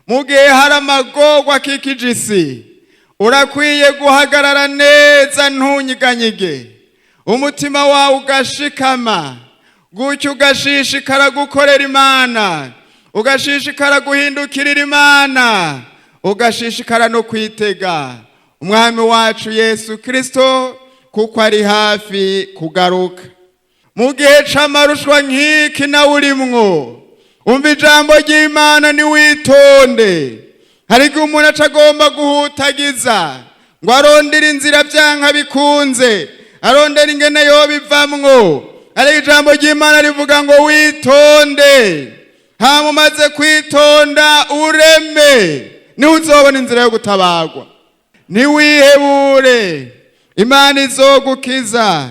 Mu gihe hari amagorwa akikije isi, urakwiye guhagarara neza, ntunyiganyige, umutima wawe ugashikama gutyo, ugashishikara gukorera Imana, ugashishikara guhindukirira Imana, ugashishikara no kwitega Umwami wacu Yesu Kirisito, kuko ari hafi kugaruka. Mu gihe c'amarushwa nk'iki nawe urimwo, umva ijambo ry'Imana, niwitonde. Hari igihe umuntu aca agomba guhutagiza ngo arondere inzira, byanka bikunze arondera ingene yobivamwo, ariko ijambo ry'Imana rivuga ngo witonde. Hama umaze kwitonda ureme, niho uzobona inzira yo gutabagwa. Ntiwihebure, Imana izogukiza.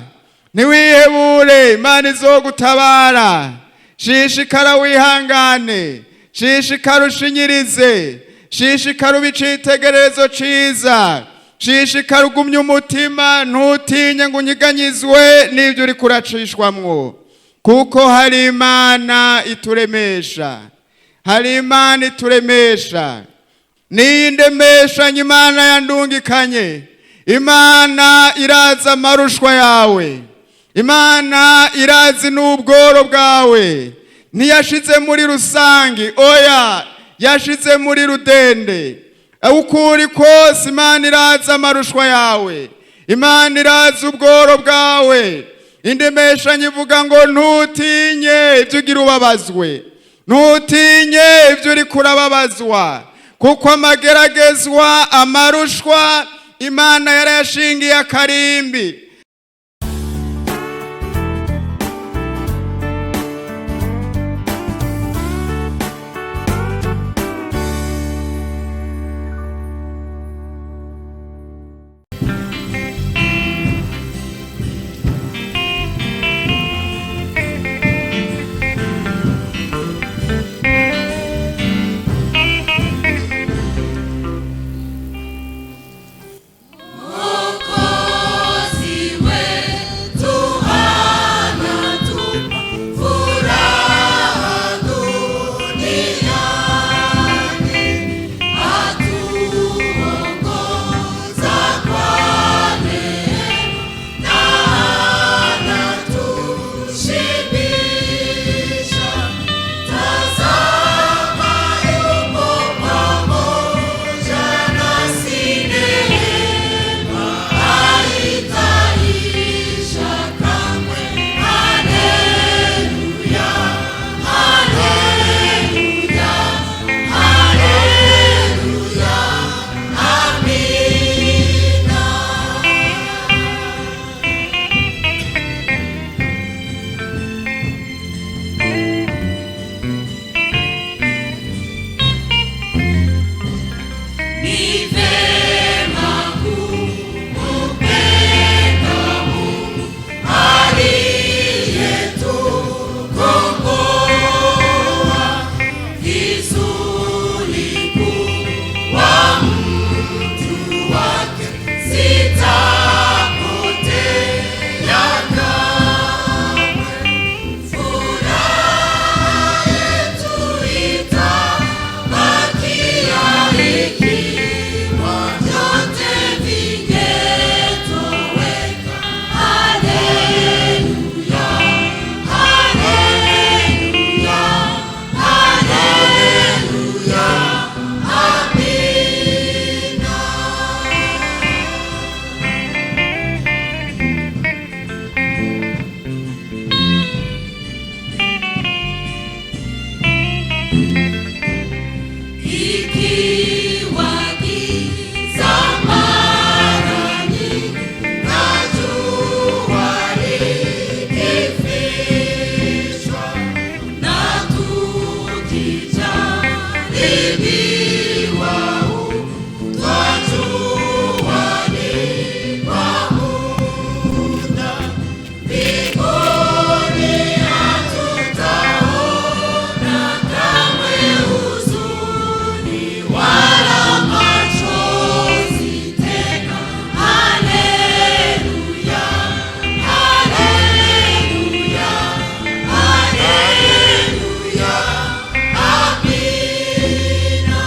Ntiwihebure, Imana izogutabara. Shishikara wihangane, shishikara ushinyirize, shishikara ube icitegererezo ciza, shishikara ugumye umutima, ntutinye ngo unyiganyizwe n'ibyo uriko uracishwamwo, kuko hari Imana ituremesha, hari Imana ituremesha. Niyi ndemeshanye Imana yandungikanye. Imana iraza amarushwa yawe, Imana irazi n'ubworo bwawe. Ntiyashize muri rusangi, oya, yashize muri rudende. Uko uri kose, Imana iraza amarushwa yawe, Imana iraza ubworo bwawe. Indemeshanyo ivuga ngo ntutinye ibyo ugira ubabazwe, ntutinye ibyo uri kurababazwa, kuko amageragezwa, amarushwa, Imana yarayashingiye akarimbi. Mwokozi wetu anatupa furaha duniani, atuongoza kwa neema na anatushibisha. Tazama yupo pamoja nasi, neema haitaisha kamwe. Haleluya, haleluya, haleluya, amina. Ni vema kumpenda Mungu aliyetukomboa, vizuri kuwa mtu wake, sitapotea kamwe. Furaha yetu itabakia ikiwa vyote vingetoweka. Haleluya, haleluya, haleluya, amina. Ikiwa giza mara nyingi na jua likifichwa, na tukijaribiwa twajua ni kwa muda, mbinguni hatutaona kamwe huzuni wala machozi tena. Haleluya, haleluya, haleluya, amina.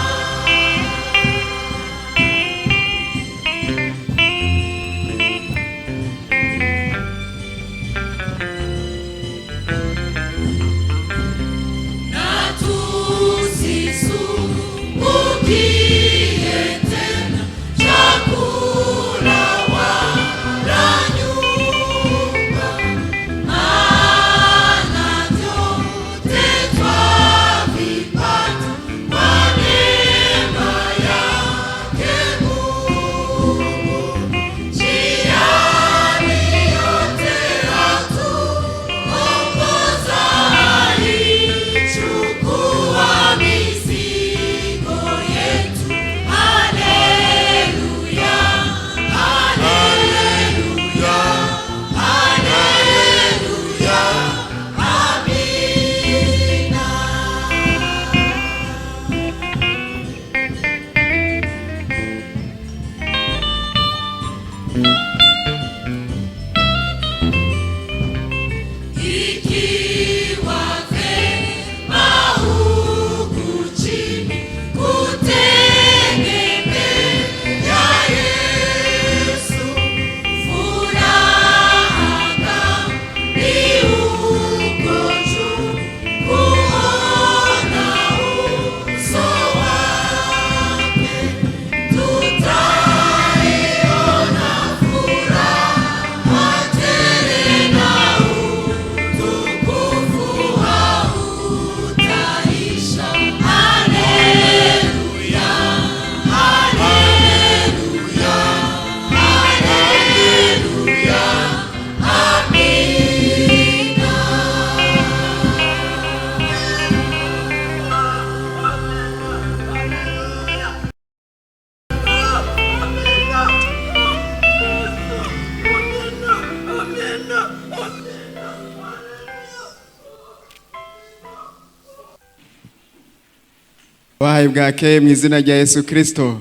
Bahaye bwake mu izina rya Yesu Kristo.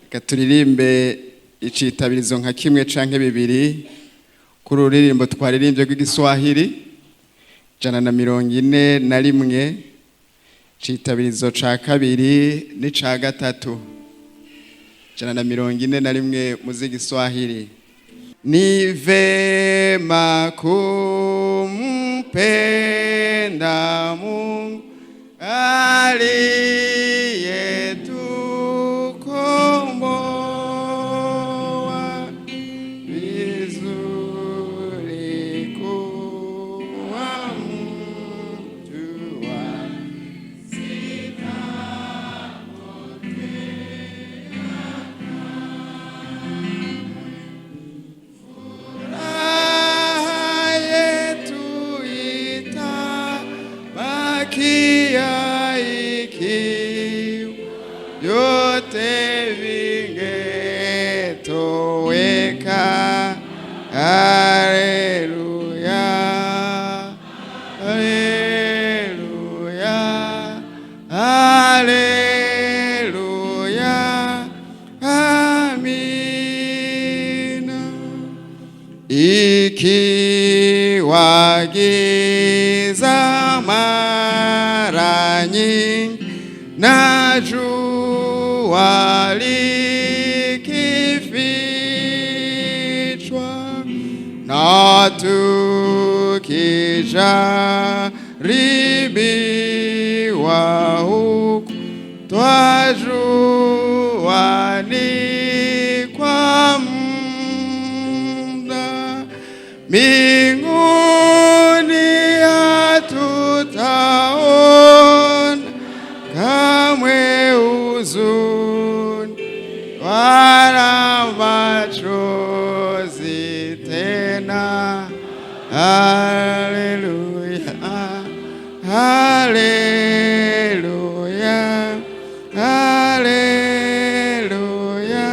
Reka turirimbe icitabirizo nka kimwe canke bibiri kuri ururirimbo twaririmbye rw'igiswahili 141, icitabirizo ca kabiri n'ica gatatu. 141 mu z'igiswahili. Ni vema kumpenda Mungu aliyetukomboa vizuri kuwa mtu wa furaha yetu itabakia ikiwa vyote vingetoweka. Haleluya, haleluya, haleluya, amina. Ikiwa giza mara nyingi na jua likifichwa na tukijaribiwa huku twajua ni kwa muda, mbinguni hatutaona kamwe huzuni wala machozi tena. Haleluya, haleluya, haleluya,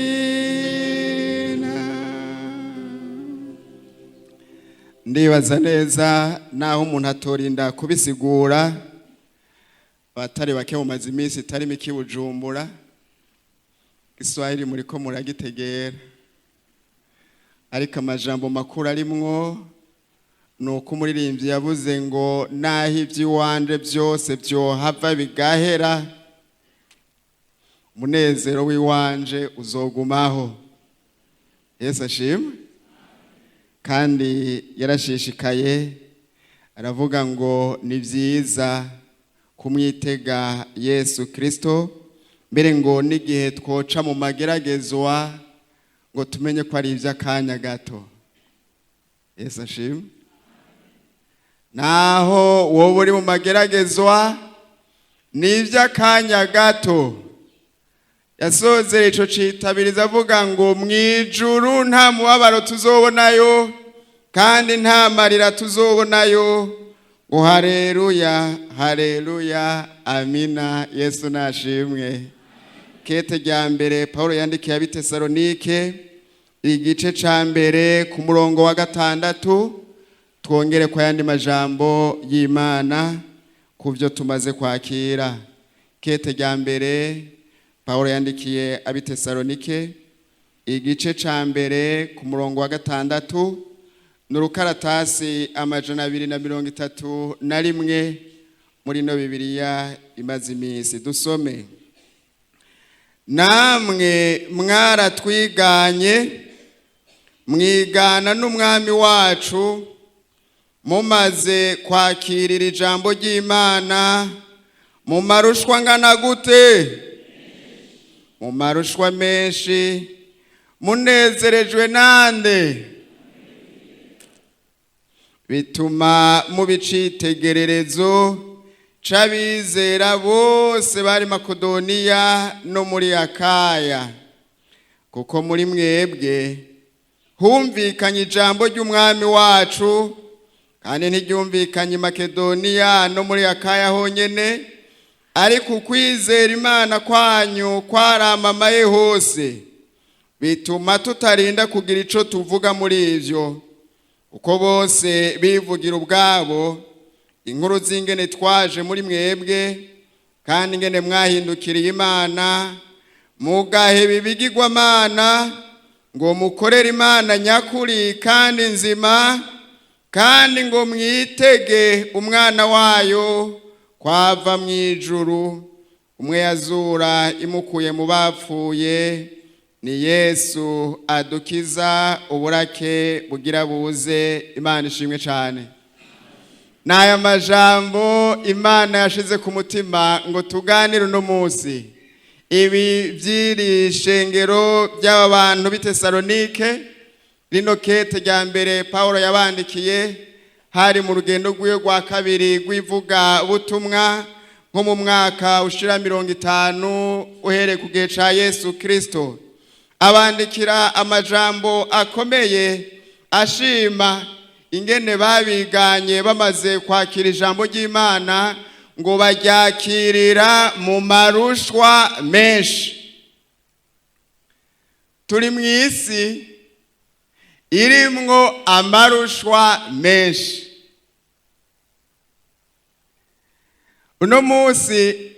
amina. Ndibaza neza naho umuntu atorinda kubisigura, abatari bake mumaze iminsi itari mike i Bujumbura, Igiswahili muriko muragitegera, ariko amajambo makuru arimwo ni uko umuririmbyi yavuze ngo naho iby'iwanje byose byohava bigahera, umunezero w'iwanje uzogumaho. Yesu ashimwe. Kandi yarashishikaye aravuga ngo ni byiza kumwitega Yesu Kristo, mbere ngo n'igihe twoca mu mageragezwa ngo tumenye ko ari iby'akanya gato. Yesu ashimwe. Naho wowe uri mu mageragezwa ni iby'akanya gato. Yasozera ico citabiriza avuga ngo mw'ijuru nta mubabaro tuzobonayo kandi nta marira tuzobonayo, ngo haleluya, haleluya, amina. Yesu nashimwe. Kete rya mbere Paulo yandikiye ab'Itesalonike, igice ca mbere ku murongo wa 6, twongere kwa yandi majambo y'Imana ku byo tumaze kwakira. Kete rya mbere Paulo yandikiye ab'Itesalonike, igice ca mbere ku murongo wa 6, n'urukaratasi 231 muri no Bibiliya imaze iminsi. Dusome. Namwe mwaratwiganye, mwigana n'umwami wacu, mumaze kwakirira ijambo ry'Imana mu marushwa angana gute? Mu marushwa menshi, munezerejwe nande? Bituma muba icitegererezo c'abizera bose bari Makedoniya no muri Akaya, kuko muri mwebwe humvikanye ijambo ry'umwami wacu, kandi ntiryumvikanye Makedoniya no muri Akaya honyene, ariko ukwizera Imana kwanyu kwaramamaye hose, bituma tutarinda kugira ico tuvuga muri ivyo, uko bose bivugira ubwabo Inkuru z'ingene twaje muri mwebwe, kandi ingene mwahindukiriye Imana, mugaheba ibigirwamana ngo mukorere Imana nyakuri kandi nzima, kandi ngo mwitege umwana wayo kwava mu ijuru, umwe yazura imukuye mu bapfuye, ni Yesu adukiza uburake bugira buze. Imana ishimwe cyane. N'aya majambo Imana yashize ku mutima ngo tuganire uno munsi. Ibi by'iri shengero by'aba bantu b'i Tesalonike, rino kete rya mbere Pawulo yabandikiye hari mu rugendo rw'iwe rwa kabiri rw'ivuga butumwa, nko mu mwaka ushira 50 uhereye ku gihe ca Yesu Kristo. Abandikira amajambo akomeye, ashima ingene babiganye bamaze kwakira ijambo ry'Imana, ngo baryakirira mu marushwa menshi. Turi mu isi irimwo amarushwa menshi. Uno munsi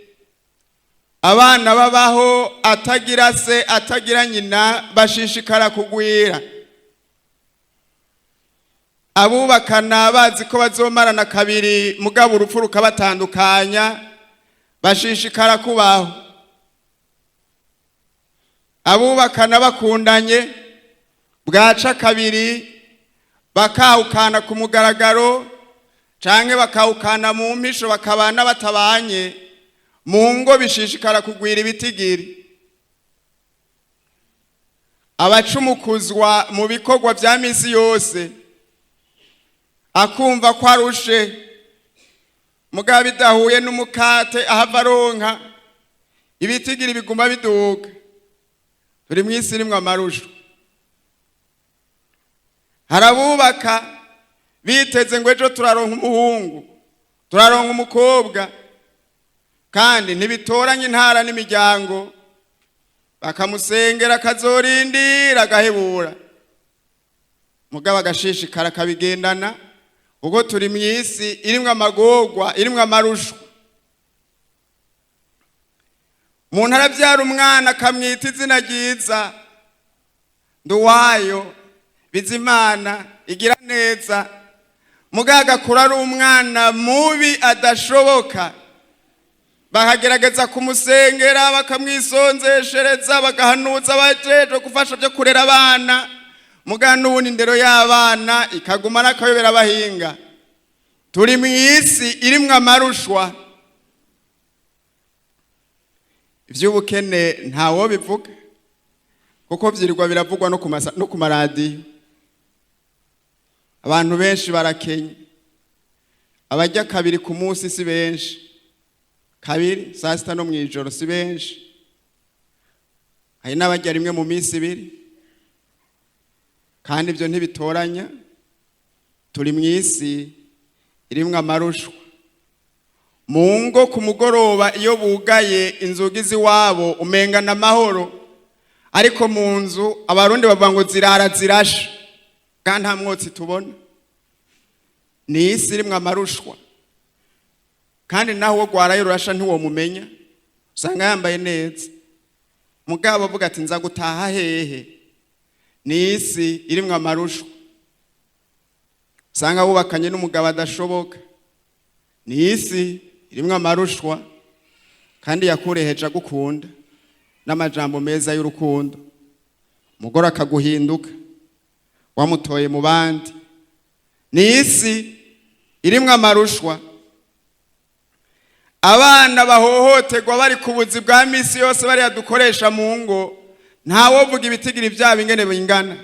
abana babaho atagira se atagira nyina bashishikara kugwira. Abubakana bazi ko bazomarana kabiri, mugabo urupfu rukabatandukanya, bashishikara kubaho. Abubakana bakundanye bwaca kabiri bakahukana ku mugaragaro, canke bakahukana mu mpisho, bakabana batabanye mu ngo, bishishikara kugwira ibitigiri. Abacumukuzwa mu bikorwa vya misi yose, akumva ko arushe, mugabo bidahuye n'umukate ahava aronka, ibitigiri biguma biduga. Turi mu isi irimwo amarushwa. Harabubaka biteze ngo ejo turaronka umuhungu, turaronka umukobwa, kandi ntibitoranye intara n'imiryango, bakamusengera akazorindira agahebura, mugabo agashishikara akabigendana, kuko turi mu isi irimwo amagorwa, irimwo amarushwa. Umuntu arabyara umwana akamwita izina ryiza, Nduwayo, Bizimana, igira neza, mugabo agakura ari umwana mubi adashoboka. Bakagerageza kumusengera, bakamwisonzeshereza, bagahanuza abajejwe gufasha byo kurera abana, mugabo n'ubundi indero y'abana ikaguma n'akayobera abahinga. Turi mu isi irimwo amarushwa. Ivy'ubukene ntawo bivuga, kuko vyirirwa biravugwa no ku maradiyo. Abantu benshi barakenye, abarya kabiri ku munsi si benshi, kabiri saa sita no mw'ijoro si benshi, hari n'abarya rimwe mu minsi ibiri, kandi ibyo ntibitoranya. Turi mu isi irimwo amarushwa. Mu ngo ku mugoroba iyo bugaye inzugi z'iwabo umengana amahoro, ariko mu nzu Abarundi bavuga ngo zirara zirasha, kandi nta mwotsi tubona. Ni isi irimwo amarushwa, kandi naho uwo rwaraye rurasha ntiwomumenya, usanga yambaye neza, mugabo avuga ati nza gutaha hehe? Ni isi irimwo amarushwa. Usanga wubakanye n'umugabo adashoboka. Ni isi irimwo amarushwa, kandi yakureheje agukunda n'amajambo meza y'urukundo, umugore akaguhinduka wamutoye mu bandi. Ni isi irimwo amarushwa. Abana bahohoterwa bari ku buzi bwa misi yose bariya dukoresha mu ngo, ntawovuga ibitigiri byabo ingene bingana.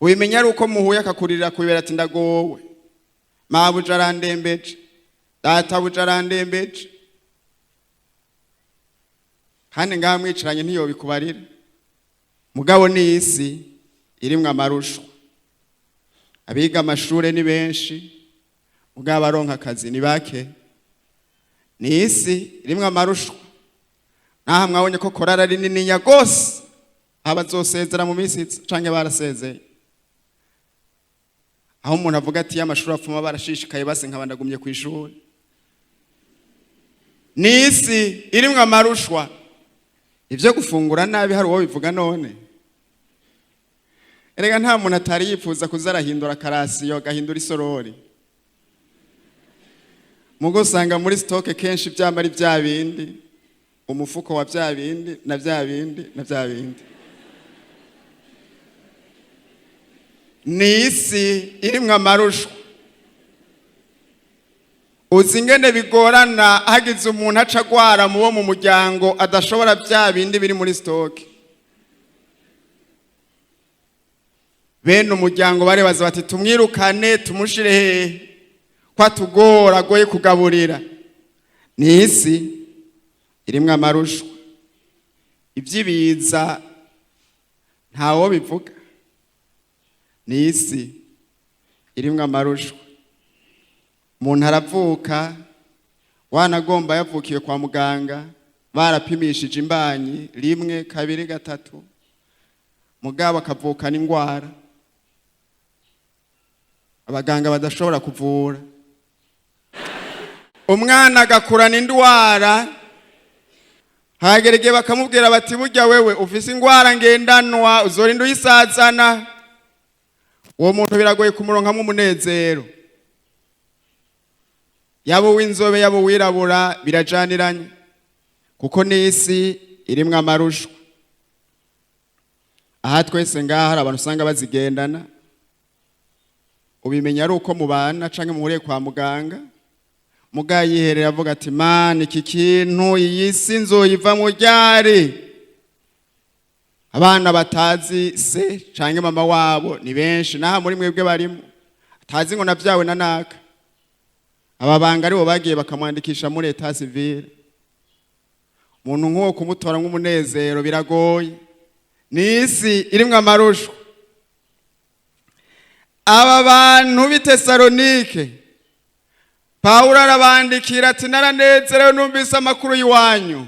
Ubimenya ari uko muhuye akakuririra kubibera ati ndagowe, mabuja arandembeje, databuja arandembeje. Kandi ngaha mwicaranye ntiyobikubarira. Mugabo ni isi irimwo amarushwa. Abiga amashure ni benshi, mugabo abaronka akazi ni bake. Ni isi irimwo amarushwa. Naha mwabonye ko korari ari nininya gose, abazosezera mu minsi iza canke barasezeye. Aho umuntu avuga ati y'amashuri apfuma barashishikaye base nkaba ndagumye ku ishuri. Ni isi irimwo amarushwa. Ibyo gufungura nabi hari uwo bivuga none? Erega nta muntu atari yifuza kuza arahindura akarasiyo, agahindura isorori. Mugo usanga muri stock kenshi byama ari bya bindi, umufuko wa bya bindi na bya bindi na bya bindi. Ni isi irimwo amarushwa. Uzi ingene bigorana hagize umuntu aca agwara mu bo mu muryango adashobora bya bindi biri muri stock? Bene umuryango barebaza bati tumwirukane tumushire hehe ko atugora agoye kugaburira? Ni isi irimwo amarushwa. Iby'ibiza ntawo bivuga. Ni isi irimwo amarushwa. Umuntu aravuka wanagomba yavukiye kwa muganga, barapimishije imbanyi rimwe, kabiri, gatatu, mugabo akavukana indwara abaganga badashobora kuvura. Umwana agakurana indwara, hagera igihe bakamubwira bati burya wewe ufise indwara ngendanwa, uzorinda uyisazana. Uwo muntu biragoye kumuronkamwo umunezero. Yaba uw'inzobe, yaba uwirabura, birajaniranye, kuko n'isi irimwo amarushwa. Aha twese ngaha hari abantu usanga bazigendana, ubimenya ari uko mubana canke muhuriye kwa muganga. Mugabo yiherera avuga ati mana, iki kintu, iyi si nzoyivamwo ryari? Abana batazi se canke mama wabo ni benshi, naha muri mwebwe barimo atazi ngo navyawe na naka. Aba banga aribo bagiye bakamwandikisha muri état civil. Umuntu nk'uwo kumutora nk'umunezero biragoye. Ni isi irimwo amarushwa. Aba bantu b'i Tesalonike, Pawulo arabandikira ati naranezerewe numvise amakuru y'iwanyu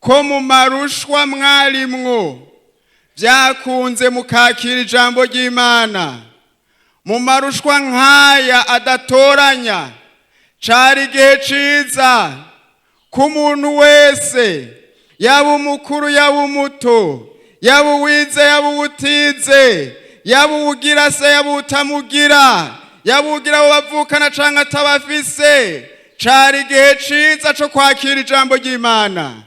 ko mu marushwa mwarimwo byakunze mukakira ijambo ry'Imana. Mu marushwa nk'aya adatoranya, cari igihe ciza ko umuntu wese, yaba umukuru, yaba umuto, yaba uwize, yaba uwutize, yaba uwugira se, yaba utamugira, yaba uwugira abo bavukana canke atabafise, cari igihe ciza co kwakira ijambo ry'Imana,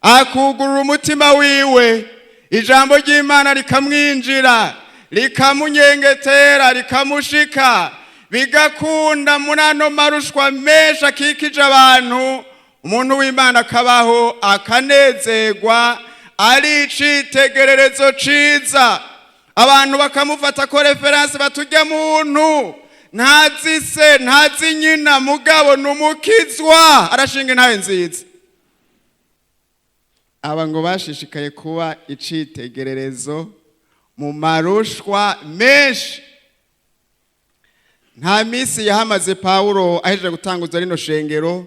akugurura umutima wiwe, ijambo ry'Imana rikamwinjira, rikamunyengetera, rikamushika, bigakunda. Muri ano marushwa menshi akikije abantu, umuntu w'Imana akabaho akanezerwa, ari icitegererezo ciza. Abantu bakamufata ko référence, baturya muntu ntazi se, ntazi nyina, mugabo ni umukizwa, arashinga intahe nziza. Aba ngo bashishikaye kuba icitegererezo mu marushwa menshi. Nta minsi yahamaze Pawulo ahejeje gutanguza rino shengero,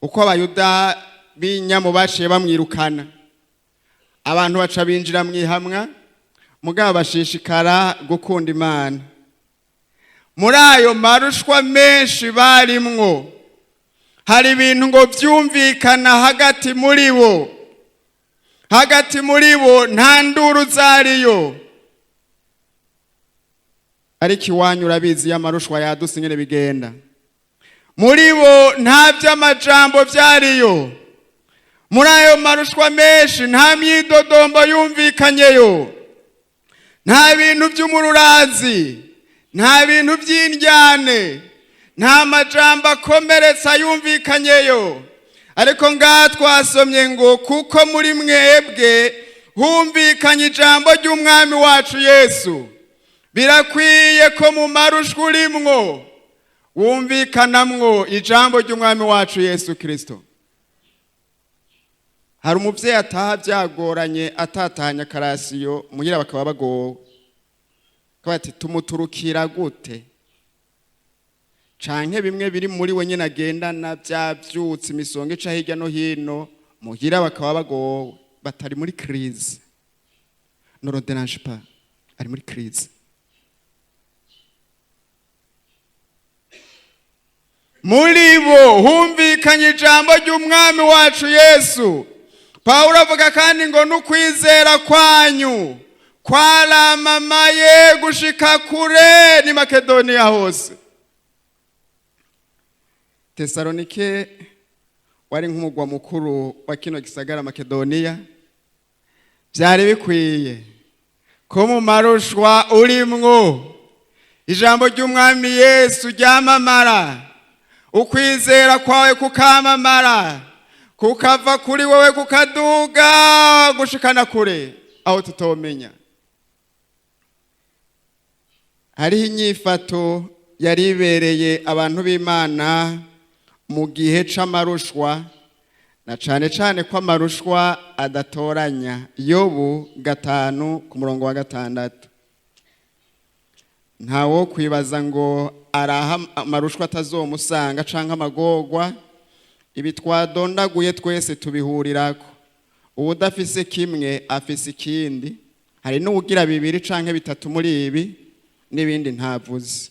uko Abayuda b'inyamu baciye bamwirukana, abantu baca binjira mu ihamwa, mugabo bashishikara gukunda Imana. Muri ayo marushwa menshi barimwo, hari ibintu ngo byumvikana hagati muri bo. Hagati muri bo nta nduru zariyo, ariko iwanyu urabizi iyo amarushwa yaduse ingene bigenda. Muri bo nta by'amajambo byariyo. Muri ayo marushwa menshi nta myidodombo yumvikanyeyo, nta bintu by'umururazi, nta bintu by'indyane, nta majambo akomeretsa yumvikanyeyo. Ariko ngaha twasomye ngo kuko muri mwebwe humvikanye ijambo ry'Umwami wacu Yesu. Birakwiye ko mu marushwa urimwo wumvikanamwo ijambo ry'Umwami wacu Yesu Kirisito. Hari umubyeyi ataha byagoranye, atatahanye akarasiyo muhira, bakaba bagowe bati tumuturukira gute? Canke bimwe biri muri we nyine agendana byabyutse imisonga ica hirya no hino muhira, bakaba bagowe batari muri crise. Ne le dérange pas, ari muri crise. Muri bo humvikanye ijambo ry'Umwami wacu Yesu. Pawulo avuga kandi ngo n'ukwizera kwanyu kwaramamaye gushika kure ni Makedoniya hose. Tesalonike wari nk'umugwa mukuru wa kino gisagara Makedoniya. Byari bikwiye ko mu marushwa urimwo ijambo ry'Umwami Yesu ryamamara, ukwizera kwawe kukamamara, kukava kuri wowe kukaduga gushikana kure aho tutomenya. Hariho inyifato yari ibereye abantu b'Imana mu gihe c'amarushwa, na cane cane ko amarushwa adatoranya. Yobu 5 ku murongo wa 6. Ntawo kwibaza ngo araha amarushwa atazomusanga canke amagorwa. Ibi twadondaguye twese tubihurirako. Uwudafise kimwe afise ikindi, hari n'uwugira bibiri canke bitatu muri ibi n'ibindi ntavuze.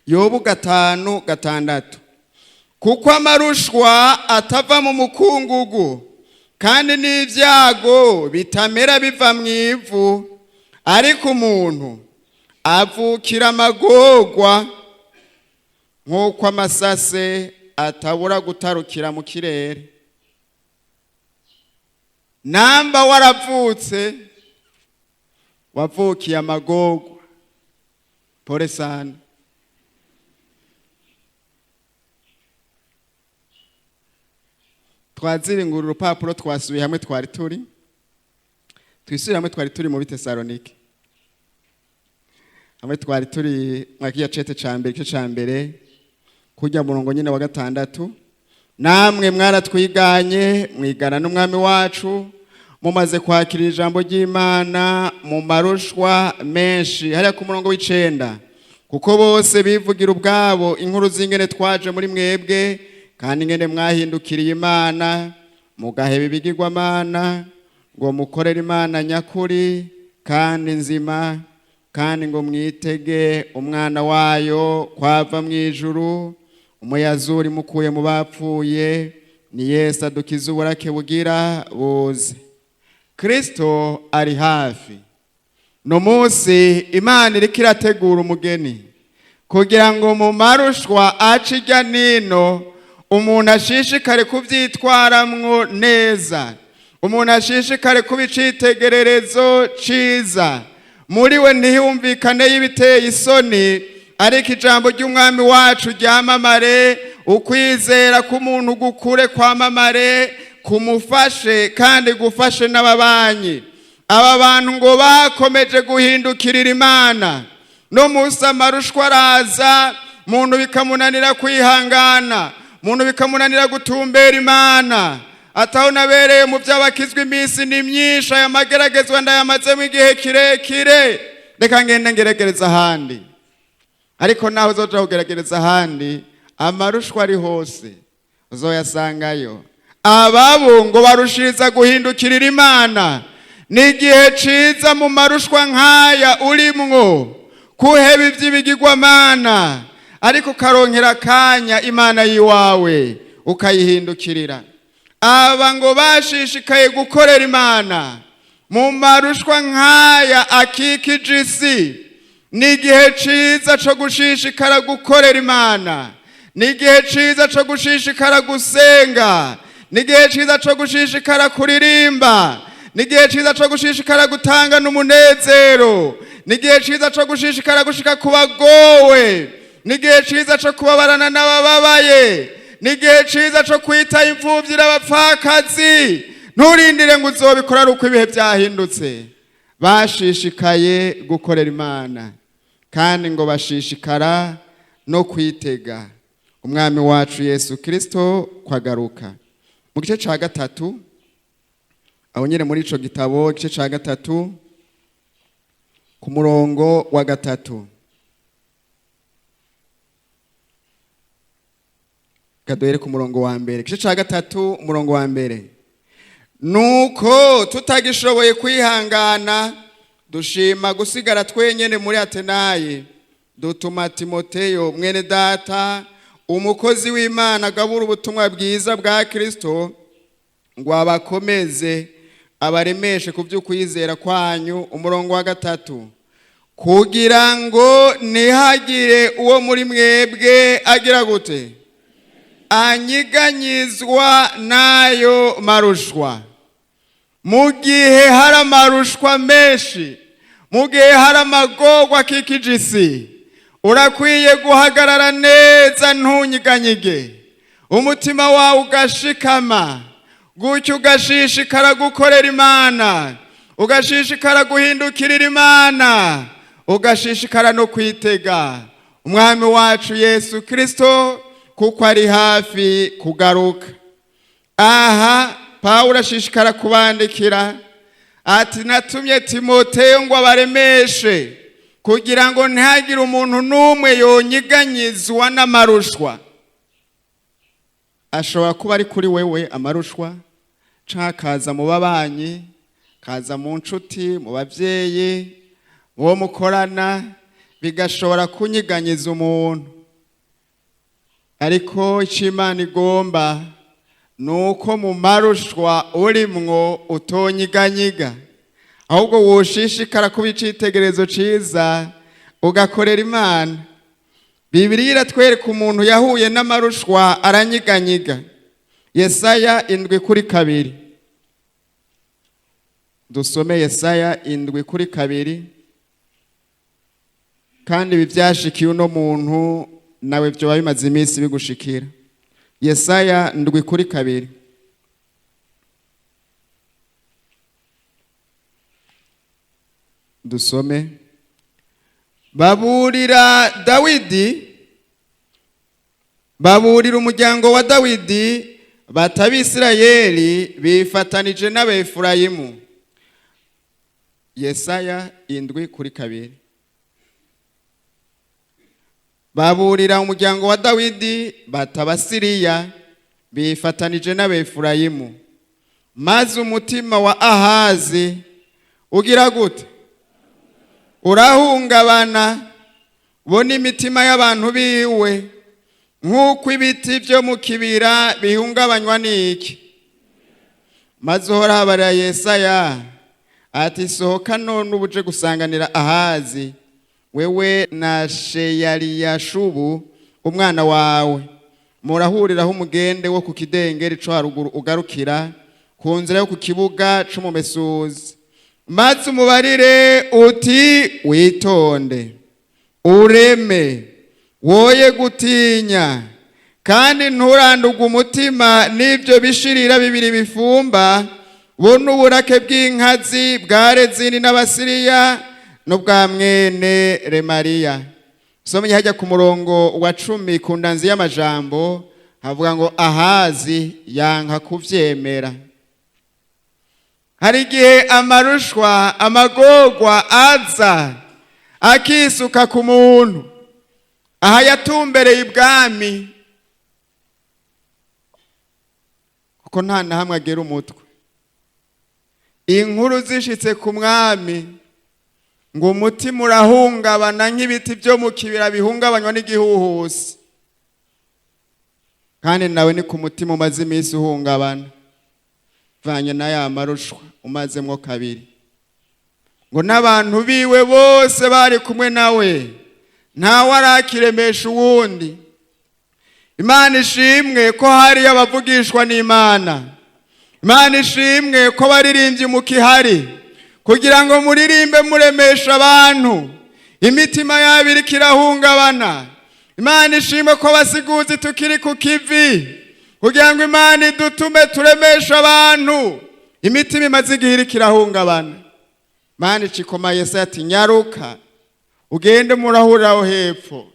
Yobu 5:6. Kuko amarushwa atava mu mukungugu, kandi n'ibyago bitamera biva mu ivu, ariko umuntu avukira amagorwa nk'uko amasase atabura gutarukira mu kirere. Namba waravutse wavukiye amagorwa, pole sana. Twaziringura urupapuro, twasubiye hamwe twari turi, twisubire hamwe twari turi mu Tesalonike, hamwe twari turi mwakiya cete ca mbere, igice ca mbere kujya murongo nyine wa 6. Namwe mwaratwiganye mwigana n'Umwami wacu, mumaze kwakira ijambo ry'Imana mu marushwa menshi. Hariya ku murongo w'9, kuko bose bivugira ubwabo inkuru z'ingene twaje muri mwebwe, kandi ingene mwahindukiriye Imana mugaheba ibigirwamana ngo mukorere Imana nyakuri kandi nzima, kandi ngo mwitege umwana wayo kwava mu ijuru, umuyazuri mukuye mu bapfuye, ni Yesu adukiza uburake bugira buze. Kristo ari hafi. No munsi Imana iriko irategura umugeni kugira ngo mu marushwa ace irya nino umuntu ashishikare kuvyitwaramwo neza, umuntu ashishikare kuba icitegererezo ciza, muri we ntiyumvikane y'ibiteye isoni, ariko ijambo ry'Umwami wacu ryamamare, ukwizera k'umuntu gukure kwamamare, kumufashe kandi gufashe n'ababanyi. Aba bantu ngo bakomeje guhindukirira Imana. No munsi amarushwa araza, muntu bikamunanira kwihangana, muntu bikamunanira gutumbera Imana. Ataho nabereye mu by'abakizwa iminsi ni myinshi, aya mageragezwa ndayamazemo igihe kirekire, reka ngende ngeregereza ahandi. Ariko naho uzoja kugerageza ahandi, amarushwa ari hose uzoyasangayo. Ababo ngo barushiriza guhindukirira Imana. Ni igihe ciza mu marushwa nk'aya urimwo kuheba ivy'ibigirwamana, ariko ukaronkera akanya Imana yiwawe ukayihindukirira. Aba ngo bashishikaye gukorera Imana mu marushwa nk'aya akikije isi. Ni igihe ciza co gushishikara gukorera Imana, ni igihe ciza co gushishikara gusenga, ni igihe ciza co gushishikara kuririmba, ni igihe ciza co gushishikara gutanga n'umunezero, ni igihe ciza co gushishikara gushika ku bagowe, ni igihe ciza co kubabarana n'abababaye, ni igihe ciza co kwita imfuvyi n'abapfakazi. Nturindire ngo uzobikora ari uko ibihe vyahindutse. Bashishikaye gukorera Imana, kandi ngo bashishikara no kwitega Umwami wacu Yesu Kristo kwagaruka. Mu gice ca 3, aho nyene muri ico gitabo, igice ca 3 ku murongo wa 3. Kaduhere ku murongo wa mbere. Igice ca 3 umurongo wa mbere. Nuko tutagishoboye kwihangana, dushima gusigara twenyene muri Atenayi, dutuma Timoteyo mwene data Umukozi w'Imana agabura ubutumwa bwiza bwa Kristo, ngo abakomeze, abaremeshe ku by'ukwizera kwanyu. Umurongo wa 3, kugira ngo ntihagire uwo muri mwebwe agira gute? Anyiganyizwa n'ayo marushwa. Mu gihe hari amarushwa menshi, mu gihe hari amagorwa akikije isi, urakwiye guhagarara neza, ntunyiganyige, umutima wawe ugashikama gutyo, ugashishikara gukorera Imana, ugashishikara guhindukirira Imana, ugashishikara no kwitega Umwami wacu Yesu Kirisito, kuko ari hafi kugaruka. Aha Pawulo ashishikara kubandikira ati: "Natumye Timoteyo ngo abaremeshe, kugira ngo ntihagire umuntu n'umwe yonyiganyizwa n'amarushwa." Ashobora kuba ari kuri wewe amarushwa, canke akaza mu babanyi, kaza mu nshuti, mu bavyeyi, mu bo mukorana, bigashobora kunyiganyiza umuntu. Ariko icyo Imana igomba ni uko mu marushwa urimwo utonyiganyiga, ahubwo woshishikara kuba icitegererezo ciza, ugakorera Imana. Bibiliya iratwereka umuntu yahuye n'amarushwa aranyiganyiga. Yesaya 7:2. Dusome Yesaya 7:2. Kandi ibi byashikiye uno muntu, nawe byoba bimaze iminsi bigushikira. Yesaya 7:2. Dusome. Baburira Dawidi, baburira umuryango wa Dawidi, bati: "Abisirayeli bifatanije n'Abefurayimu." Yesaya 7:2. Baburira umuryango wa Dawidi, bati: "Abasiriya bifatanije n'Abefurayimu." Maze umutima wa Ahazi ugira gute? Urahungabana, bo n'imitima y'abantu biwe, nk'uko ibiti byo mu kibira bihungabanywa n'iki. Maze Uhoraho abarira Yesaya ati: "Sohoka none ubuje gusanganira Ahazi, wewe na Sheyariyashubu umwana wawe, murahuriraho umugende wo ku kidengeri co haruguru ugarukira ku nzira yo ku kibuga c'umumesuzi, maze umubarire uti: 'Witonde, ureme, woye gutinya, kandi nturandurwe umutima n'ibyo bishirira bibiri bifumba, bo n'uburake bw'inkazi bwa Rezini n'Abasiriya n'ubwa mwene Remariya.'" Somye hajya ku murongo wa 10, ku ndanzi y'amajambo havuga ngo: "Ahazi yanka kuvyemera." Hari igihe amarushwa, amagorwa aza akisuka ku muntu aha yatumbereye ibwami, kuko nta na hamwe agera umutwe. Inkuru zishitse ku mwami, ngo umutima urahungabana nk'ibiti byo mu kibira bihungabanywa n'igihuhusi. Kandi nawe ni ku mutima umaze iminsi uhungabana vanye na ya marushwa umazemwo kabiri. Ngo n'abantu biwe bose bari kumwe nawe, ntawe arakiremesha uwundi. Imana ishimwe ko hari abavugishwa n'Imana. Imana ishimwe ko baririmbye mukihari, kugira ngo muririmbe muremesha abantu imitima yabo iriko irahungabana. Imana ishimwe ko abasiguzi tukiri ku kivi, kugira ngo Imana idutume turemesha abantu imitima imaze igihe iriko irahungabana. Imana icikoma Yesaya ati: "Nyaruka ugende murahurira aho hepfo."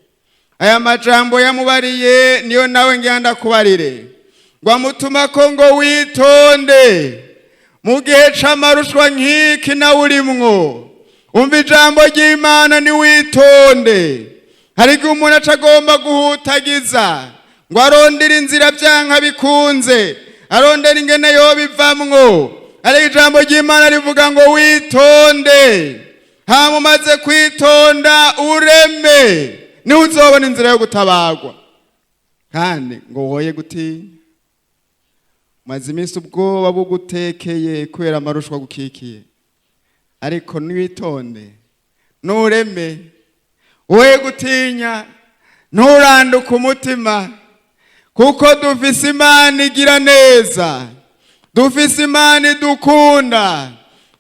Aya majambo yamubariye niyo nawe ngira ndakubarire, ngo amutuma ko ngo witonde mu gihe c'amarushwa nk'iki nawe urimwo. Umva ijambo ry'Imana, ni witonde. Hari igihe umuntu aca agomba guhutagiza, ngo arondere inzira byanka bikunze, arondera ingene yobivamwo. Ariko ijambo ry'Imana rivuga ngo witonde, hama umaze kwitonda ureme, niho uzobona inzira yo gutabarwa. Kandi ngo woye gutinya. Maze iminsi ubwoba bugutekeye kubera amarushwa gukikiye, ariko niwitonde, nureme, woye gutinya, nturanduke umutima, kuko dufise Imana igira neza, dufise Imana idukunda,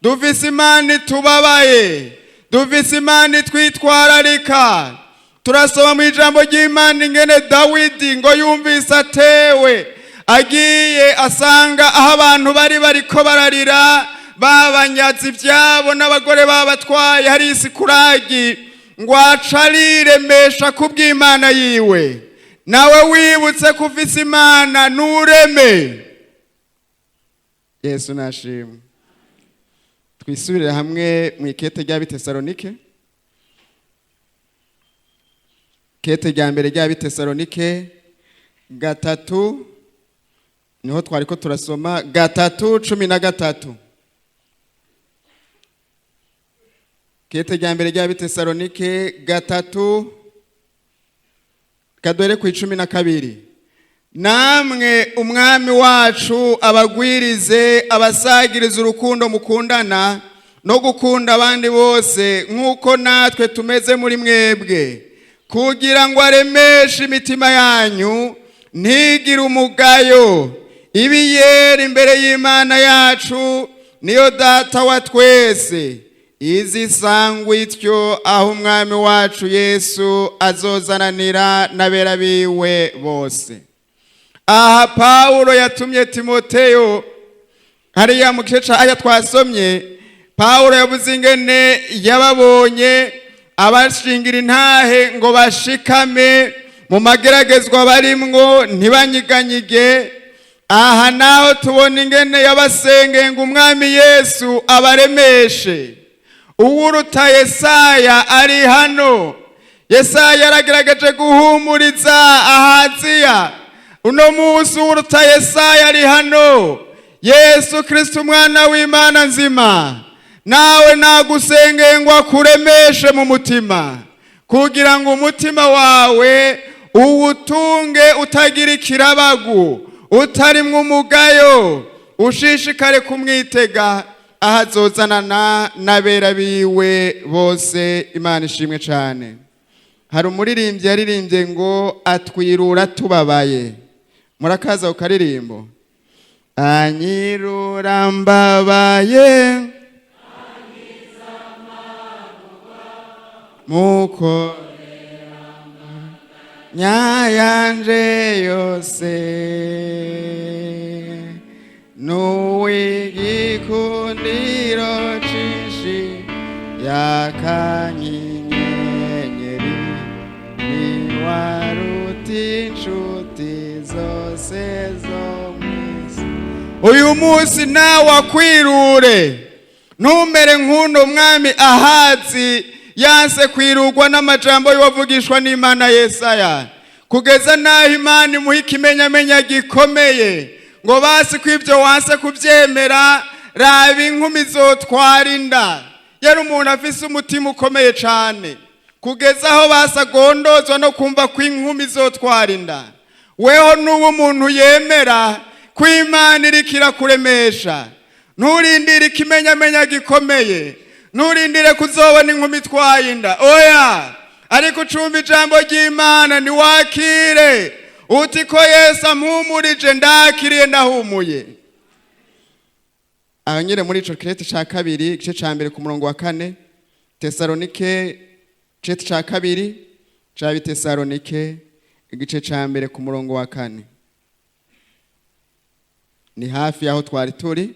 dufise Imana itubabaye, dufise Imana itwitwararika. Turasoma mu ijambo ry'Imana ingene Dawidi ngo yumvise atewe, agiye asanga aho abantu bari bariko bararira, babanyaze ibyabo n'abagore babatwaye hari isikuragi, ngo aca ariremesha kubw'Imana yiwe. Nawe wibutse ko ufise Imana, nureme. Yesu nashimwe. Twisubirire hamwe mu ikete ry'Abitesalonike, kete rya mbere ry'Abitesalonike 3, niho twari ko turasoma, 3:13. Kete rya mbere ry'Abitesalonike 3, kadore ku 12. Namwe Umwami wacu abagwirize, abasagirize urukundo mukundana no gukunda abandi bose, nk'uko natwe tumeze muri mwebwe, kugira ngo aremeshe imitima yanyu, ntigire umugayo, ibiyera imbere y'Imana yacu niyo Data wa twese. Izisangwa ityo aho Umwami wacu Yesu azozananira n'abera biwe bose. Aha Pawulo yatumye Timoteyo hariya mu gice aya twasomye. Pawulo yavuze ingene yababonye, abashingira intahe ngo bashikame mu mageragezwa barimwo, ntibanyiganyige. Aha naho tubona ingene yabasengeye ngo Umwami Yesu abaremeshe. Uwuruta Yesaya ari hano. Yesaya yaragerageje guhumuriza Ahaziya. Uno munsi uwuruta Yesaya ari hano, Yesu Kristo, umwana w'Imana nzima. Nawe nagusengeye ngo akuremeshe mu mutima, kugira ngo umutima wawe uwutunge utagira ikirabagu, utarimwo umugayo, ushishikare kumwitega aho azozanana n'abera biwe bose. Imana ishimwe cyane. Hari umuririmbyi yaririmbye ngo atwirura tubabaye. Murakaza ku karirimbo: anyirura mbabaye, muko nyayanje yose, n'uw'igikundiro cinshi yakankinyenyeri, niwaruta inshuti zose zo mw'isi. Uyu munsi nawe akwirure, ntumere nk'uno mwami Ahazi yanse kwirugwa n'amajambo y'uwavugishwa n'Imana Yesaya, kugeza n'aho Imana imuha ikimenyamenya gikomeye ngo basi ko ibyo wanse kubyemera, raba inkumi zotwara inda. Yari umuntu afise umutima ukomeye cyane, kugeza aho basagondozwa no kumva ko inkumi zotwara inda. Weho n'uwo umuntu yemera ko Imana iriko irakuremesha, nturindire ikimenyamenya gikomeye, nturindire kuzobona inkumi itwaye inda, oya. Ariko ucumba ijambo ry'Imana, ntiwakire uti ko Yesu ampumurije, ndakiriye, ndahumuye. Aho nyine muri ico kirete ca kabiri, igice ca mbere ku murongo wa 4, Tesalonike, igice ca kabiri ca Bitesalonike, igice ca mbere ku murongo wa 4, ni hafi y'aho twari turi.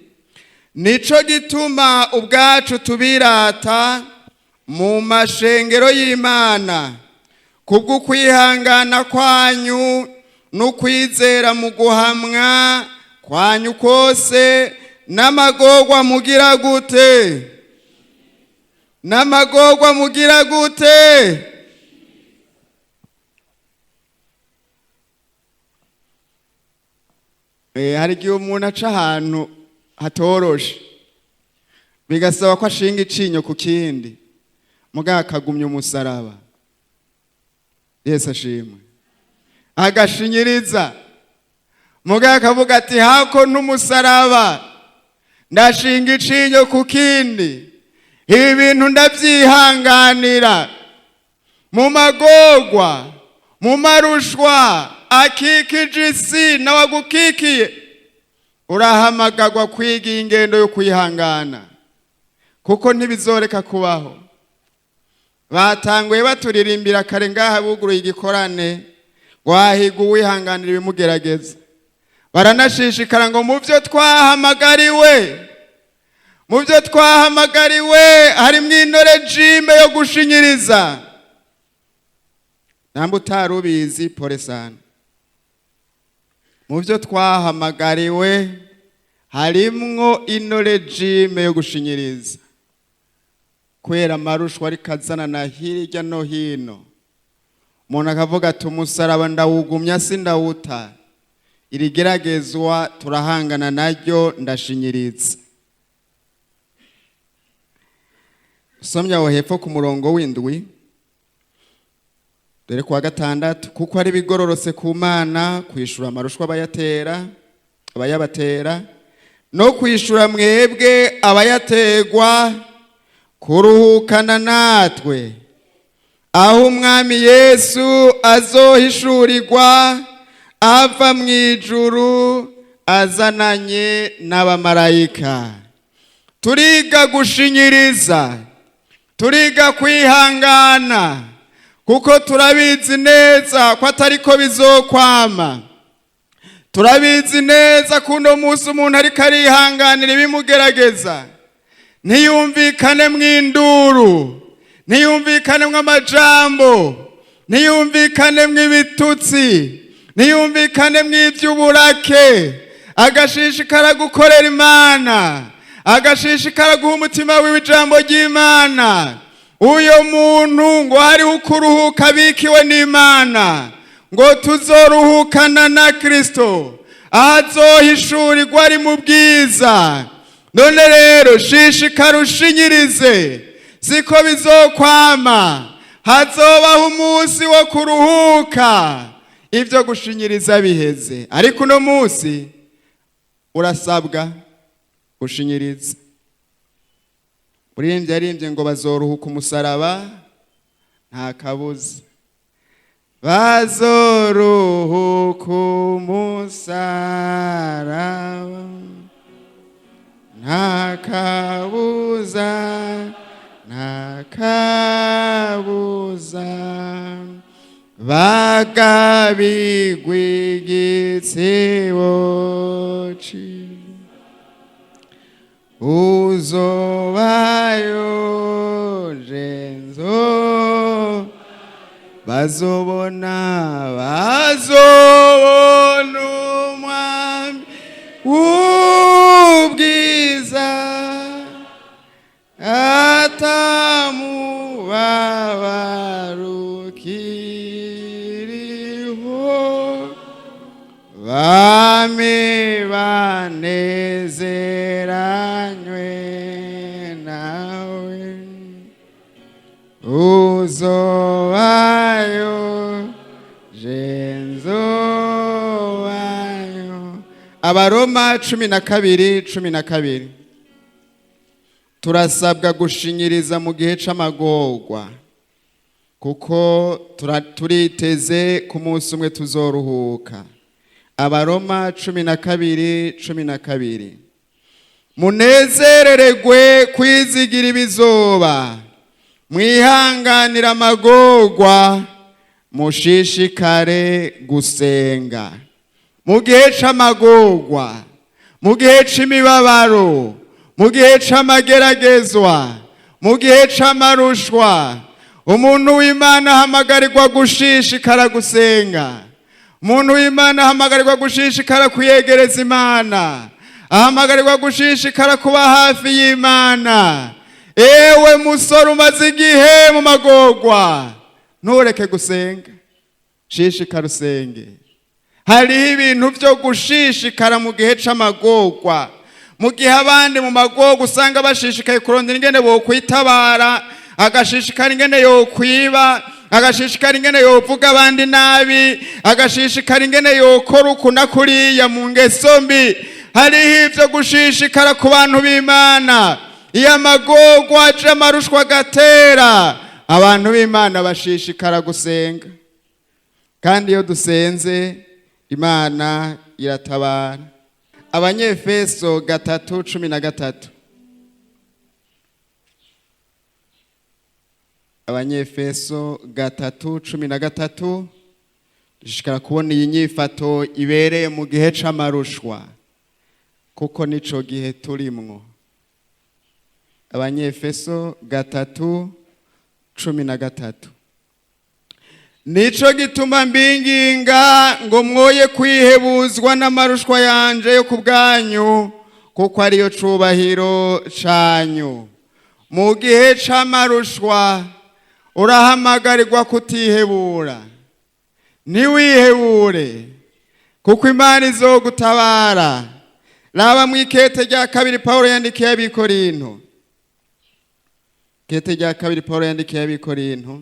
Nico gituma ubwacu tubirata mu mashengero y'Imana kubw'ukwihangana kwanyu n'ukwizera mu guhamwa kwanyu kose n'amagorwa mugira gute, n'amagorwa mugira gute. Hari igihe umuntu aca ahantu hatoroshe, bigasaba ko ashinga icinyo ku kindi, mugabo akagumya umusaraba. Yesu ashimwe. Agashinyiriza mugabo akavuga ati: "Hako n'umusaraba, ndashinga icinyo ku kindi, ibi bintu ndabyihanganira." Mu magorwa, mu marushwa akikije isi n'abagukikiye, urahamagagwa kwiga ingendo yo kwihangana, kuko ntibizoreka kubaho. Batanguye baturirimbira kare ngaha buguruye igikorane ngo hahiga uwihanganira ibimugerageza. Baranashishikara ngo mu byo twahamagariwe, mu byo twahamagariwe harimo ino régime yo gushinyiriza. Namba utari ubizi, pole sana. Mu byo twahamagariwe harimwo ino régime yo gushinyiriza, kubera amarushwa ariko azana na hirya no hino. Umuntu akavuga ati: "Umusaraba ndawugumya, sindawuta, iri geragezwa turahangana naryo, ndashinyiriza." Usomye aho hepfo ku murongo w'indwi, dore kuwa gatandatu: "Kuko ari bigororotse ku Mana kwishura amarushwa abayatera, abayabatera, no kwishura mwebwe abayategwa, kuruhukana natwe aho Umwami Yesu azohishurirwa ava mu ijuru azananye n'abamarayika." Turiga gushinyiriza, turiga kwihangana, kuko turabizi neza ko atari ko bizokwama. Turabizi neza ko uno munsi umuntu ariko arihanganira ibimugerageza, ntiyumvikane mw'induru, ntiyumvikane mw'amajambo, ntiyumvikane mw'ibitutsi, ntiyumvikane mw'iby'uburake, agashishikara gukorera Imana, agashishikara guha umutima wiwe ijambo ry'Imana. Uyo muntu ngo hariho ukuruhuka abikiwe n'Imana, ngo tuzoruhukana na Kristo azohishurirwa ari mu bwiza. None rero shishikara ushinyirize, siko bizokwama, hazobaho umunsi wo kuruhuka ibyo gushinyiriza biheze. Ariko uno munsi urasabwa gushinyiriza. Uririmbye yaririmbye ngo bazoruhuka umusaraba, nta kabuza bazoruhuka umusaraba, nta kabuza, nta kabuza, bagabigwa igitsibo uzobayo jenzo, bazobona, bazobona Umwami w'ubwiza, atamubabaro ukiriho, bame banezeranywe nawe, uzobayo jenzobayo. Abaroma 12:12. Turasabwa gushinyiriza mu gihe c'amagorwa, kuko turiteze ku munsi umwe tuzoruhuka. Abaroma 12:12: "Munezerererwe kwizigira ibizoba, mwihanganira amagorwa, mushishikare gusenga." Mu gihe c'amagorwa, mu gihe c'imibabaro, mu gihe c'amageragezwa, mu gihe c'amarushwa, umuntu w'Imana ahamagarirwa gushishikara gusenga. Umuntu w'Imana ahamagarirwa gushishikara kuyegereza Imana, ahamagarirwa gushishikara kuba hafi y'Imana. Ewe musore umaze igihe mu magorwa, ntureke gusenga, shishikara usenge. Hariho ibintu byo gushishikara mu gihe c'amagorwa. Mu gihe abandi mu magorwa usanga bashishikaye kurondera ingene bokwitabara, agashishikara ingene yokwiba, Agashishikara ingene yovuga abandi nabi, agashishikara ingene yokora uku na kuriya mu ngeso mbi. Hariho ivyo gushishikara ku bantu b'Imana. Iyo amagorwa aje, amarushwa agatera, abantu b'Imana bashishikara gusenga. Kandi iyo dusenze, Imana iratabara. Abanyefeso 3:13. Abanyefeso 3:13. Dushishikara kubona iyi nyifato ibereye mu gihe c'amarushwa, kuko nico gihe turimwo. Abanyefeso 3:13. Nico gituma mbinginga ngo mwoye kwihebuzwa n'amarushwa yanje yo ku bwanyu, kuko ariyo cubahiro canyu. Mu gihe c'amarushwa urahamagarirwa kutihebura. Ntiwihebure, kuko Imana izogutabara. Raba mu ikete rya kabiri Pawulo yandikiye Abikorinto. Ikete rya kabiri Pawulo yandikiye Abikorinto,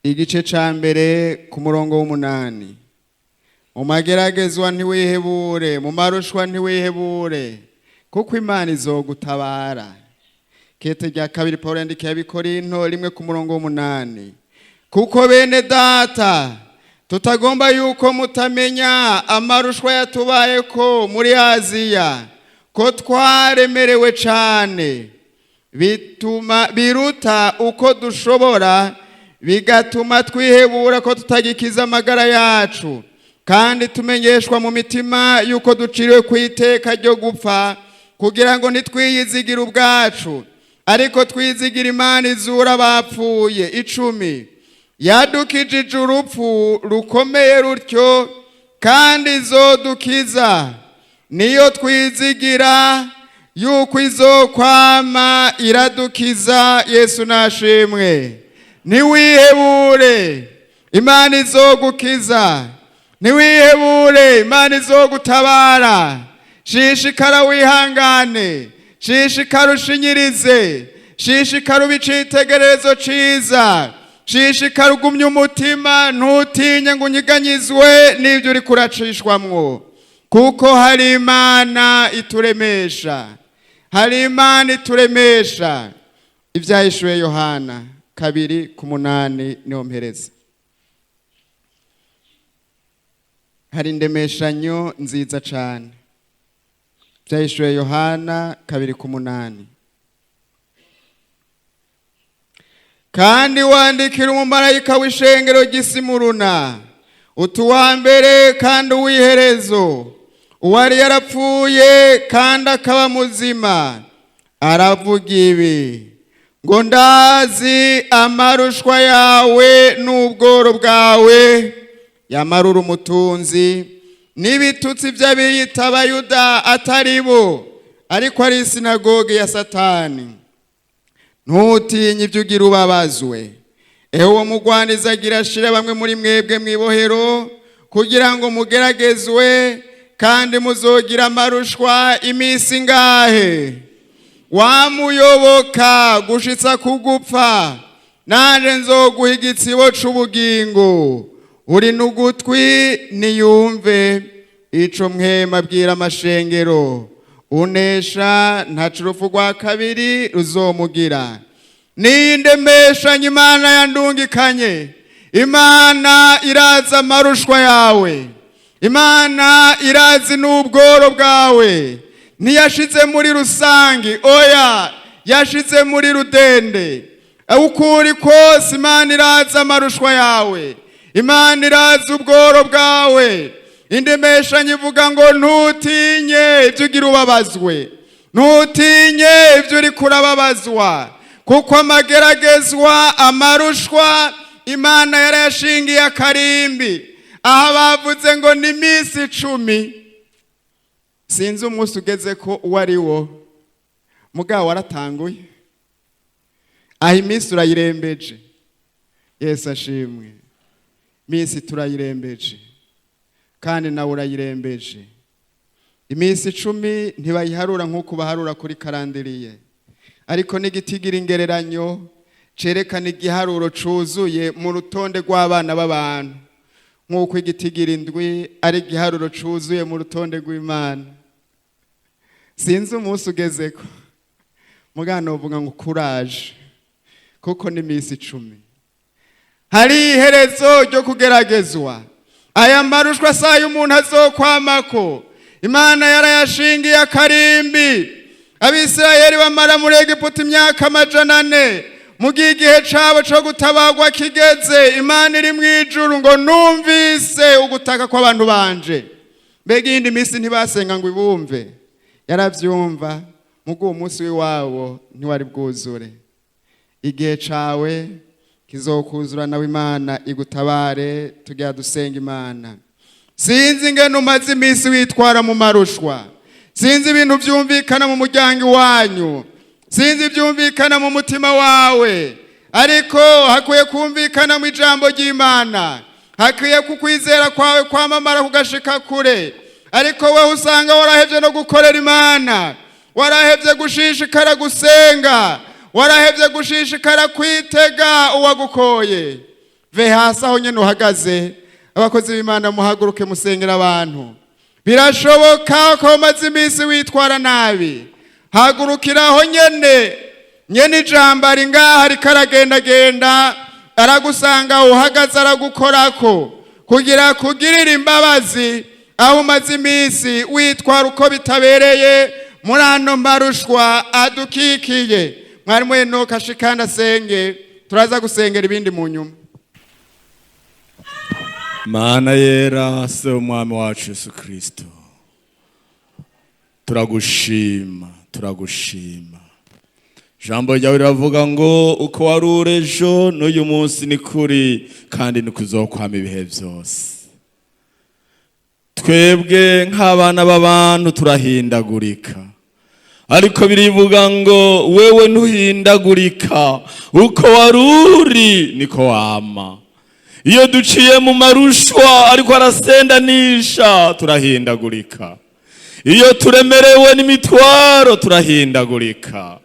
igice ca mbere ku murongo w'8. Mu mageragezwa ntiwihebure, mu marushwa ntiwihebure, kuko Imana izogutabara. Kete rya kabiri Pawulo yandikiye Abikorinto 1 ku murongo w'8. Kuko bene data, tutagomba yuko mutamenya amarushwa yatubayeko muri Aziya, ko twaremerewe cane, bituma biruta uko dushobora, bigatuma twihebura ko tutagikiza amagara yacu. Kandi tumenyeshwa mu mitima yuko duciriwe ku iteka ryo gupfa, kugira ngo ntitwiyizigire ubwacu, ariko twizigira Imana izura abapfuye. 10. Yadukijije urupfu rukomeye rutyo, kandi izodukiza. Niyo twizigira yuko izokwama iradukiza. Yesu nashimwe. Ntiwihebure, Imana izogukiza. Ntiwihebure, Imana izogutabara. Shishikara wihangane, shishikara ushinyirize, shishikara ube icitegererezo ciza, shishikara ugumye umutima, ntutinye ngo unyiganyizwe n'ibyo uriko uracishwamwo, kuko hari Imana ituremesha, hari Imana ituremesha. Ibyahishuwe Yohana 2:8 niho mpereza. Hari indemeshanyo nziza cane. Ibyahishuwe Yohana 2:8. Kandi wandikira umumarayika w'ishengero ry'Isimuruna uti: uwa mbere kandi uw'iherezo, uwari yarapfuye kandi akaba muzima, aravuga ibi ngo: ndazi amarushwa yawe n'ubworo bwawe, yamarura umutunzi, n'ibitutsi by'abiyita Abayuda atari bo, ariko ari isinagoge ya Satani. Ntutinye ibyo ugira ubabazwe. Ewe uwo mugwaniza agira ashire bamwe muri mwebwe mw'ibohero, kugira ngo mugeragezwe, kandi muzogira amarushwa iminsi ingahe. Wamuyoboka gushitsa kugupfa, nanje nzoguha igitsibo c'ubugingo. Uri n'ugutwi niyumve ico Mpwemu abwira amashengero. Unesha ntaco urupfu rwa kabiri ruzomugira. Niyi ndemeshanyo Imana yandungikanye. Imana irazi amarushwa yawe, Imana irazi n'ubworo bwawe. Ntiyashize muri rusangi, oya, yashize muri rudende. Uko uri kose, Imana irazi amarushwa yawe, Imana irazi ubworo bwawe. Indemeshanyo ivuga ngo: ntutinye ibyo ugira ubabazwe, ntutinye ibyo uri kurababazwa, kuko amageragezwa, amarushwa, Imana yarayashingiye akarimbi. Aha bavuze ngo ni iminsi 10. Sinzi umunsi ugeze ko uwo ari wo, mugabo waratanguye. Aho iminsi urayirembeje. Yesu ashimwe. Iminsi turayirembeje, kandi nawe urayirembeje. Iminsi 10 ntibayiharura nk'uko baharura kuri calendrier. Ariko n'igitigiri ingereranyo cerekana igiharuro cuzuye mu rutonde rw'abana b'abantu, nk'uko igitigiri 7 ari igiharuro cuzuye mu rutonde rw'Imana. Sinzi umunsi ugezeko, mugana uvuga ngo kuraje, kuko ni iminsi 10. Hari iherezo ryo kugeragezwa. Aya marushwa saa y'umuntu azokwamako. Imana yarayashingiye akarimbi. Abisirayeli bamara muri Egiputa imyaka 400. Mu gihe igihe cabo co gutabagwa kigeze, Imana iri mw'ijuru ngo numvise ugutaka kw'abantu banje. Mbega iyindi minsi ntibasenga ngo ibumve, yaravyumva, mugo uwo munsi w'iwabo ntiwari bwuzure. Igihe cawe kizokuzura, nawe Imana igutabare. Tujya dusenga Imana. Sinzi ingene umaze iminsi witwara mu marushwa, sinzi ibintu byumvikana mu muryango iwanyu, sinzi ibyumvikana mu mutima wawe, ariko hakwiye kumvikana mu ijambo ry'Imana. Hakwiye kukwizera kwawe kwamamara kugashika kure. Ariko wowe usanga warahevye no gukorera Imana, warahevye gushishikara gusenga, warahevye gushishikara kwitega uwagukoye. Ve hasi aho nyene uhagaze. Abakozi b'Imana, muhaguruke musengera abantu. Birashoboka ko umaze iminsi witwara nabi. Hagurukira aho nyene. Nyene ijambo ari ngaha, ariko aragendagenda, aragusanga uhagaze, aragukorako kugira kugirira imbabazi aho umaze iminsi witwara uko bitabereye muri ano marushwa adukikiye. Mwarimu Enoka ashikanda asenge, turaza gusengera ibindi mu nyuma. Mana yera, se umwami wacu Yesu Kristo, turagushima, turagushima. Ijambo ryawe riravuga ngo uko wari uri ejo n'uyu munsi ni kuri, kandi ni kuzokwama ibihe byose. Twebwe nk'abana b'abantu turahindagurika, ariko birivuga ngo wewe ntuhindagurika, uko wari uri niko wama. Iyo duciye mu marushwa ariko arasendanisha, turahindagurika. Iyo turemerewe n'imitwaro, turahindagurika.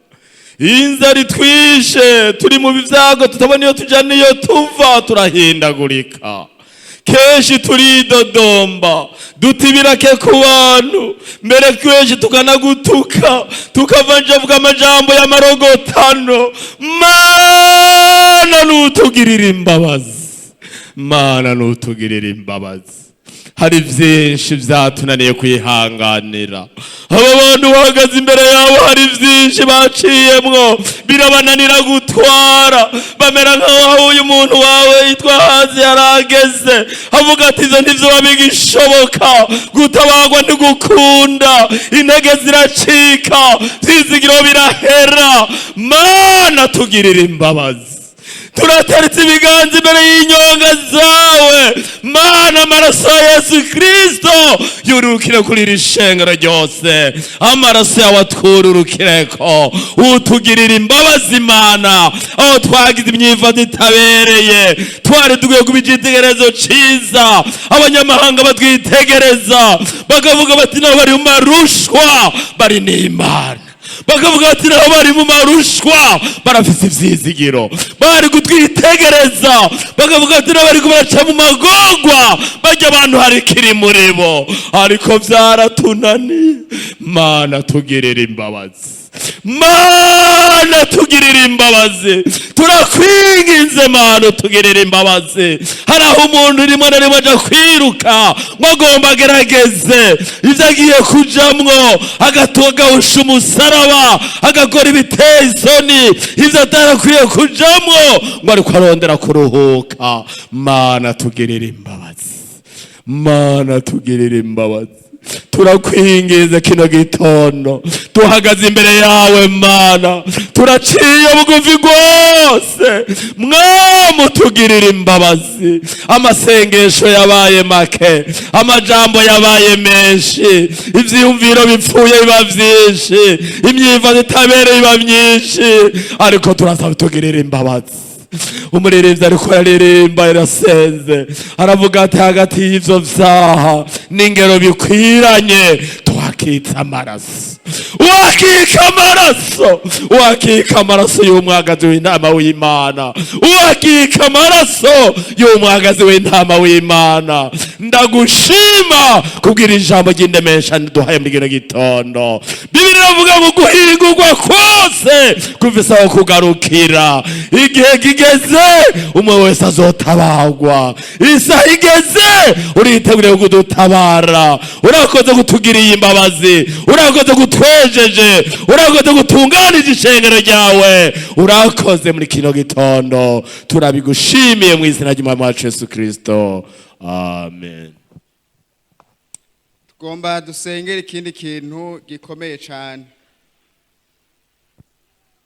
Iyo inzara itwishe, turi mu byago, tutabona iyo tuja n'iyo tuva, turahindagurika. Kenshi turidodomba, duta ibirake ku bantu, mbere kenshi tukanagutuka, tukavuga amajambo y'amarogotano. Mana, nutugirira imbabazi. Mana, nutugirira imbabazi. Hari byinshi byatunaniye kwihanganira. Aba bantu bahagaze imbere yabo, hari byinshi baciyemwo birabananira gutwara, bamera nk'aho uyu muntu wawe yitwa Hazi yarageze avuga ati izo ntibyo bigishoboka, gutabagwa ntigukunda, intege ziracika, byizigiro birahera. Mana, tugirira imbabazi. Turateretse ibiganza imbere y'inyonga zawe. Mana, amaraso ya Yesu Kristo yururukire kuri iri shengero ryose, amaraso yawe atwururukireko, utugirira imbabazi. Mana, aho twagize imyifato itabereye, twari dukwiye kuba icyitegererezo ciza, abanyamahanga batwitegereza bakavuga bati nabo bari mu marushwa bari n'Imana, bakavuga bati nabo bari mu marushwa barafise ivyizigiro. Bari kutwitegereza bakavuga ati nabo bariko baraca mu magorwa, barya abantu hari kiri muri bo. Ariko vyaratunaniye. Mana, tugirira imbabazi. Mana, tugirira imbabazi. Turakwinginze Mana, tugirira imbabazi. Hari aho umuntu rimwe na rimwe aja kwiruka ngo agomba agerageze ibyo agiye kujamwo, agahusha umusaraba, agakora ibiteye isoni, ibyo atarakwiye kujamwo, ngo ariko arondera kuruhuka. Mana, tugirira imbabazi. Mana, tugirira imbabazi. Turakwinginze kino gitondo, duhagaze imbere yawe Mana, turaciye bugufi rwose. Mwami, tugirira imbabazi. Amasengesho yabaye make, amajambo yabaye menshi, ivyiyumviro bipfuye biba vyinshi, imyifato itabereye iba myinshi, ariko turasaba tugirira imbabazi. Umuririmbyi ariko araririmba, yarasenze, aravuga ati hagati y'ivyo vyaha n'ingero bikwiranye. Uwakitsa amaraso, uwakika amaraso, uwakika amaraso y'umwagazi w'intama w'Imana, uwakika amaraso y'umwagazi w'intama w'Imana, ndagushima kubwira ijambo ry'indemesha duhaye muri kino gitondo. Bibiri iravuga ngo guhingurwa kose kufise aho kugarukira. Igihe kigeze umwe wese azotabagwa. Isaha igeze, uriteguriye kudutabara. Urakoze kutugiriye imbabazi, urakoze kutwejeje, urakoze gutunganije ishengero ryawe. Urakoze muri kino gitondo, turabigushimiye mu izina ry'Umwami wacu Yesu Kristo, amen. Tugomba dusengera ikindi kintu gikomeye cyane.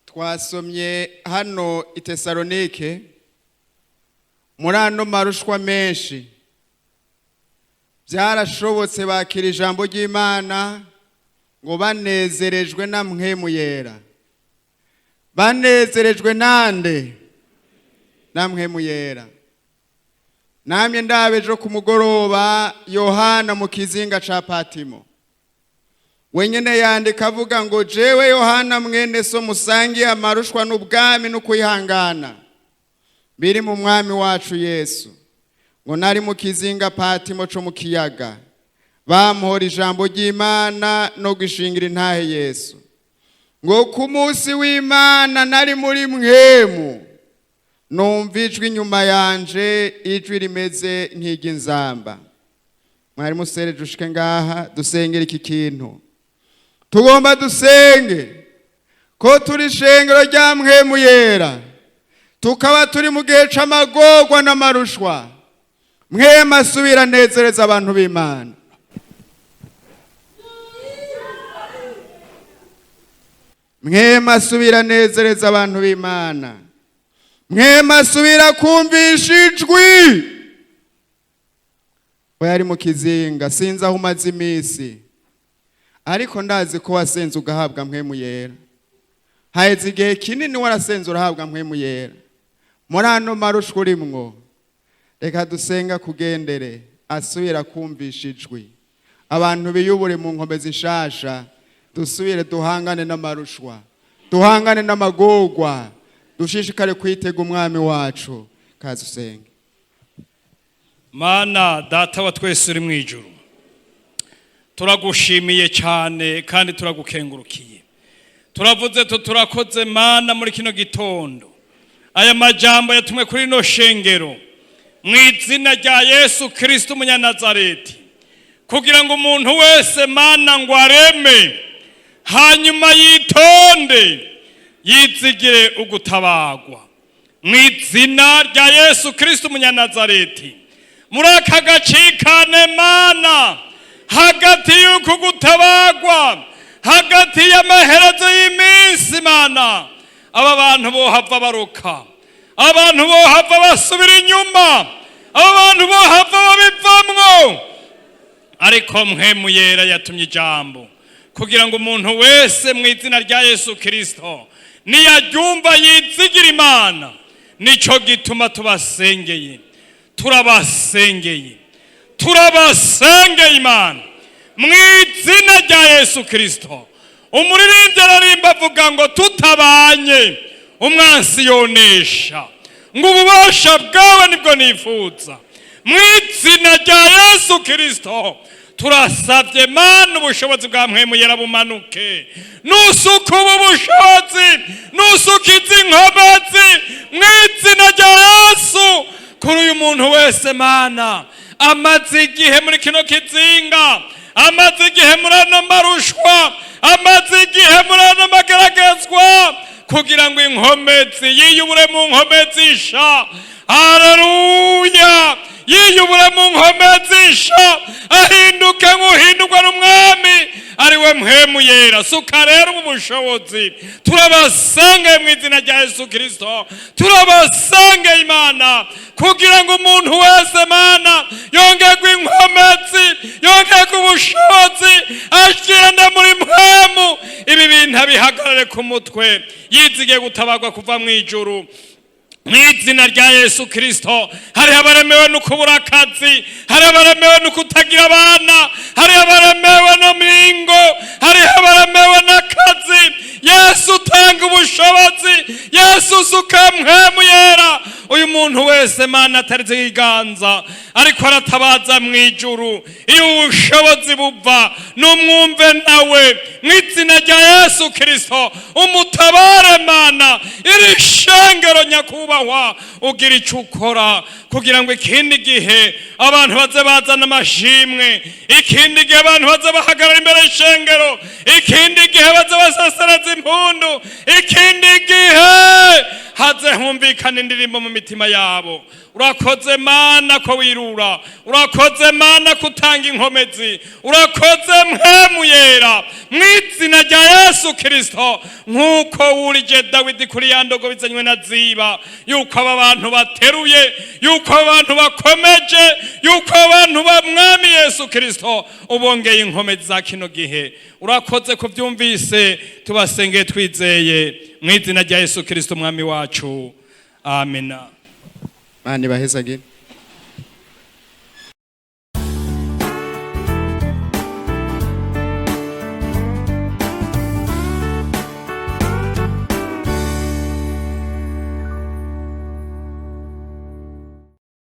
Twasomye hano i Tesalonike, muri ano marushwa menshi byarashobotse bakira ijambo ry'Imana ngo banezerejwe na Mpwemu Yera. Banezerejwe nande? Na Mpwemu Yera. Namye ndabe ejo ku mugoroba, Yohana mu kizinga ca Patimo wenyine yandika avuga ngo: "Jewe Yohana, mwene so musangiye amarushwa n'ubwami no kwihangana biri mu Mwami wacu Yesu, ngo nari mu kizinga Patimo co mu kiyaga, bamuhora ijambo ry'Imana no gushingira intahe Yesu, ngo ku munsi w'Imana nari muri Mpwemu, numva ijwi inyuma yanje, ijwi rimeze nk'iry'inzamba." Mwari musereje ushike ngaha, dusengera iki kintu. Tugomba dusenge ko turi ishengero rya Mpwemu Yera, tukaba turi mu gihe c'amagorwa n'amarushwa. Mpwemu asubira anezereza abantu b'Imana. Mpwemu asubira anezereza abantu b'Imana. Mpwemu asubira kumvisha ijwi we yari mu kizinga. Sinzi aho umaze iminsi, ariko ndazi ko wasenze ugahabwa Mpwemu Yera. Haheze igihe kinini warasenze urahabwa Mpwemu Yera. Muri ano marushwa urimwo, reka dusenga kugendere asubira kumvisha ijwi. Abantu biyubure mu nkombe zishasha, dusubire duhangane n'amarushwa, duhangane n'amagorwa, dushishikare kwitega Umwami wacu. Kazi usenge. Mana Data wa twese uri mu ijuru, turagushimiye cyane kandi turagukengurukiye. Turavuze turakoze Mana muri kino gitondo. Aya majambo yatumwe kuri rino shengero mu izina rya Yesu Kirisito umunyanazareti, kugira ngo umuntu wese Mana ngo areme, hanyuma yitonde, yizigire ugutabagwa mu izina rya Yesu Kirisito umunyanazareti. Muri aka gacikane Mana, hagati y'uko gutabagwa, hagati y'amaherezo y'iminsi Mana, aba bantu bohava baruka, abantu bohava basubira inyuma, aba bantu bohava babivamwo, ariko Mpwemu Yera yatumye ijambo kugira ngo umuntu wese mu izina rya Yesu Kirisito niyaryumva yizigira Imana. Nico gituma tubasengeye, turabasengeye, turabasengeye Imana mu izina rya Yesu Kirisito. Umuririmbyi ararimba avuga ngo tutabanye umwansi yonesha, ngo ububasha bwawe nibwo nifuza. Mu izina rya Yesu Kirisito turasabye Mana, ubushobozi bwa Mpwemu Yera bumanuke. Nusuka ubu bushobozi, nusuka izi nkomezi mu izina rya Yesu kuri uyu muntu wese Mana amaze igihe muri kino kizinga, amaze igihe muri ano marushwa, amaze igihe muri ano mageragezwa, kugira ngo inkomezi yiyubure mu nkomezi nsha. Haleluya! Yiyubure mu nkomezi nsha, ahinduke nk'uhindurwa n'Umwami ari we Mpwemu Yera. Suka rero ubu bushobozi, turabasenge mu izina rya Yesu Kirisito. Turabasenge Imana kugira ngo umuntu wese Mana yongerwe inkomezi, yongerwe ubushobozi, agende muri Mpwemu, ibi bintu abihagarare ku mutwe, yizigiye gutabagwa kuva mu ijuru. Mu izina rya Yesu Kirisito, hariho abaremewe no kubura akazi, hariho abaremewe no kutagira abana, hariho abaremewe no mingo, hariho abaremewe n'akazi. Yesu, utanga ubushobozi. Yesu, usuka Mpwemu Yera. Uyu muntu wese, Mana, atarize ikiganza ariko aratabaza mu ijuru, iyo ubushobozi buva, n'umwumve nawe. Mu izina rya Yesu Kirisito, umutabare. Mana, iri shengero, nyakubahwa, ugira icyo ukora kugira ngo ikindi gihe abantu baze bazana amashimwe, ikindi gihe abantu baze bahagarara imbere y'ishengero, ikindi gihe baze basasereza impundu, ikindi gihe haze humvikana indirimbo mu mitima yabo. Urakoze, Mana, ko wirura. Urakoze, Mana, ko utanga inkomezi. Urakoze, Mpwemu Yera. Mu izina rya Yesu Kirisito, nk'uko wurije Dawidi kuri ya ndogobe izanywe na Ziba, yuko aba bantu bateruye, yuko aba bantu bakomeje, yuko abantu ba Mwami Yesu Kirisito ubongeye inkomezi za kino gihe. Urakoze kubyumvise. Tubasengeye twizeye mu izina rya Yesu Kirisito Umwami wacu, amena. Mana ibahezagire.